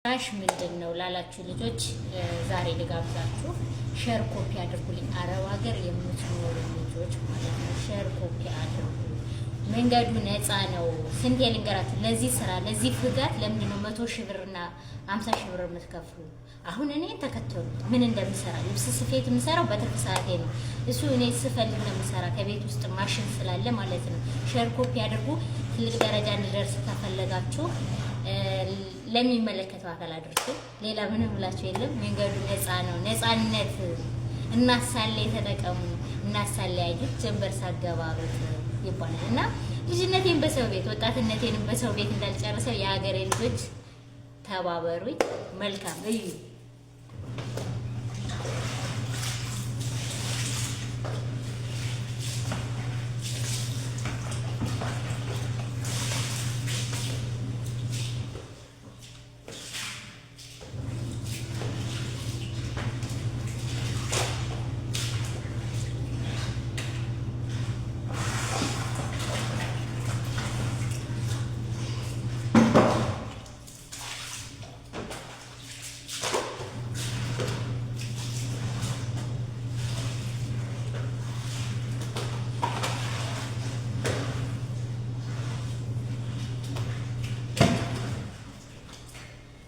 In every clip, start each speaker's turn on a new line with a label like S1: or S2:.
S1: ራሽ ምንድን ነው ላላችሁ ልጆች ዛሬ ልጋብዛችሁ። Share copy አድርጉልኝ። አረብ ሀገር የምትኖሩ ልጆች ማለት ነው። Share copy አድርጉ። መንገዱ ነፃ ነው። ስንቴ ልንገራችሁ? ለዚህ ስራ ለዚህ ፍጋት ለምንድን ነው 100,000 ብርና 50,000 ብር የምትከፍሉ? አሁን እኔ ተከተሉ ምን እንደምሰራ። ልብስ ስፌት የምሰራው በትርፍ ሰዓቴ ነው። እሱ እኔ ስፈልግ ነው የምሰራ፣ ከቤት ውስጥ ማሽን ስላለ ማለት ነው። Share copy አድርጉ። ትልቅ ደረጃ እንድደርስ ከፈለጋችሁ ለሚመለከተው አካል አድርሱ። ሌላ ምንም ብላችሁ የለም። መንገዱ ነፃ ነው። ነፃነት እናሳለ የተጠቀሙ እናሳለያዩት ጀንበር ሳገባሩት ይባላል እና ልጅነቴን በሰው ቤት ወጣትነቴንም በሰው ቤት እንዳልጨርሰው የሀገሬ ልጆች ተባበሩኝ። መልካም እዩ።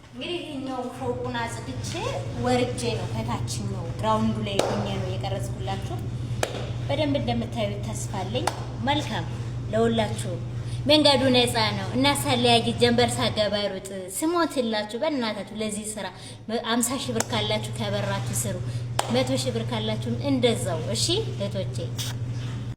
S1: እንግዲህ ይሄኛው ፎቁን አጽድቼ ወርጄ ነው ከታችኛው ground ኡ ላይ ሆኜ ነው የቀረጽኩላችሁ። በደንብ እንደምታዩት ተስፋ አለኝ። መልካም ለሁላችሁ። መንገዱ ነፃ ነው እና ሳለያይ ጀንበር ሳገባሩጥ ስሞትላችሁ በእናታችሁ ለዚህ ስራ 50,000 ብር ካላችሁ ከበራችሁ ስሩ። 100,000 ብር ካላችሁም እንደዛው። እሺ እህቶቼ።